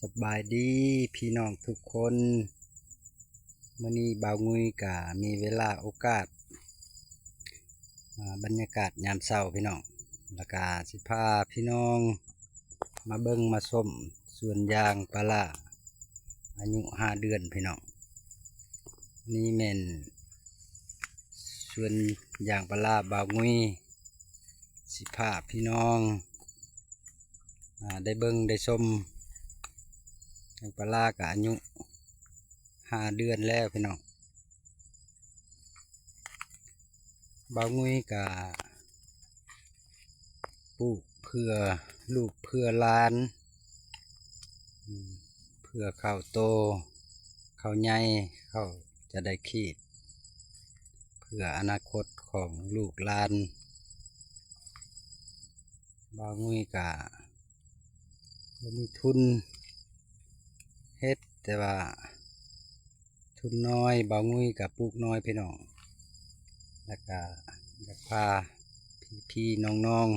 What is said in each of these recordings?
ສະບາຍດີພີ່ນ້ອງທຸກຄົນ, ມື້ນີ້ບ່າວງຸ້ຍກະມີເວລາໂອກາດ ອາ ບັນຍາກາດຍາມເຊົ້າພີ່ນ້ອງ, ແລ້ວກະຊິພາພີ່ນ້ອງມາເບິ່ງມາຊົມສວນຢາງປາລາອາຍຸຫ້າເດືອນພີ່ນ້ອງ. ນີ້ແມ່ນສວນຢາງປາລາບ່າວງຸ້ຍ ຊິພາພີ່ນ້ອງ ອາ ໄດ້ເບິ່ງໄດ້ຊົມຢາງປາລາກະອາຍຸຫ້າເດືອນແລ້ວພີ່ນ້ອງ. ບ່າວງຸ້ຍກະປູກເພື່ອລູກເພື່ອຫຼານ ເພື່ອເຂົ້າໂຕ ເຂົ້າໃຫຍ່ ເຂົ້າຈະໄດ້ຂີດ ເພື່ອອະນາຄົດຂອງລູກຫຼານ. ບ່າວງຸ້ຍກະບໍ່ມີທຶນເຮັດ ແຕ່ວ່າ ທຶນນ້ອຍ ບ່າວງຸ້ຍກະປູກນ້ອຍພີ່ນ້ອງ, ແລ້ວກະຢາກພາພີ່ໆນ້ອງ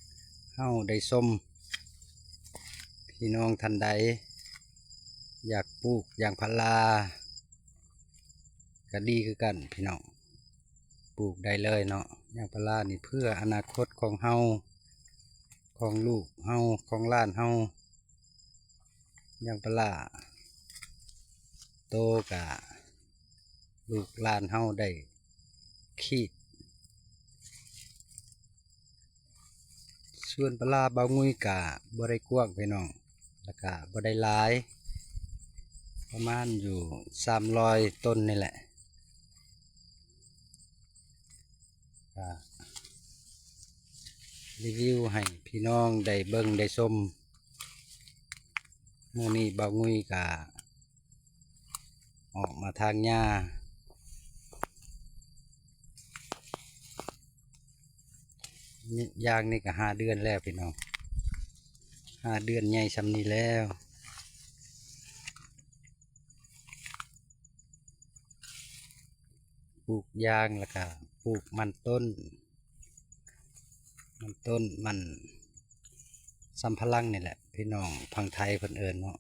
ໆເຮົາໄດ້ຊົມ. ພີ່ນ້ອງທ່ານໃດຢາກປູກຢາງພາລາກະດີຄືກັນພີ່ນ້ອງ, ປູກໄດ້ເລີຍເນາະ. ຢາງພາລານີ້ເພື່ອອະນາຄົດຂອງເຮົາ ຂອງລູກເຮົາ ຂອງຫຼານເຮົາ. ຢາງປາລາໂຕກະລູກຫຼານເຮົາໄດ້ຂີດ. ສວນປາລາບ່າວງຸ້ຍກະບໍ່ໄດ້ກວ້າງພີ່ນ້ອງ, ແລ້ວກະບໍ່ໄດ້ຫຼາຍ ປະມານຢູ່ສາມຮ້ອຍຕົ້ນນີ້ແຫຼະ. ກະ ຣີວິວໃຫ້ພີ່ນ້ອງໄດ້ເບິ່ງໄດ້ຊົມ. ມື້ນີ້ບ່າວງຸ້ຍກະອອກມາຖາງຫຍ້າ. ຢາງນີ້ກະຫ້າເດືອນແລ້ວພີ່ນ້ອງ, ຫ້າເດືອນໃຫຍ່ຊ່ຳນີ້ແລ້ວ. ປູກຢາງ ແລ້ວກະປູກມັນຕົ້ນ ມັນຕົ້ນ ມັນສຳປະຫຼັງນີ້ແຫຼະ ພີ່ນ້ອງຝັ່ງໄທເພິ່ນເອີ້ນເນາະ.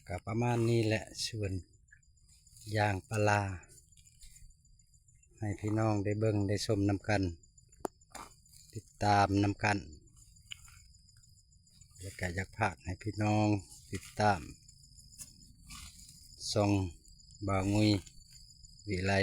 ກະປະມານນີ້ແຫຼະ ສວນຢາງປາລາ ໃຫ້ພີ່ນ້ອງໄດ້ເບິ່ງໄດ້ຊົມນຳກັນ ຕິດຕາມນຳກັນ. ແລ້ວກະຢາກຝາກໃຫ້ພີ່ນ້ອງຕິດຕາມຊ່ອງບ່າວງຸ້ຍ ວິໄລ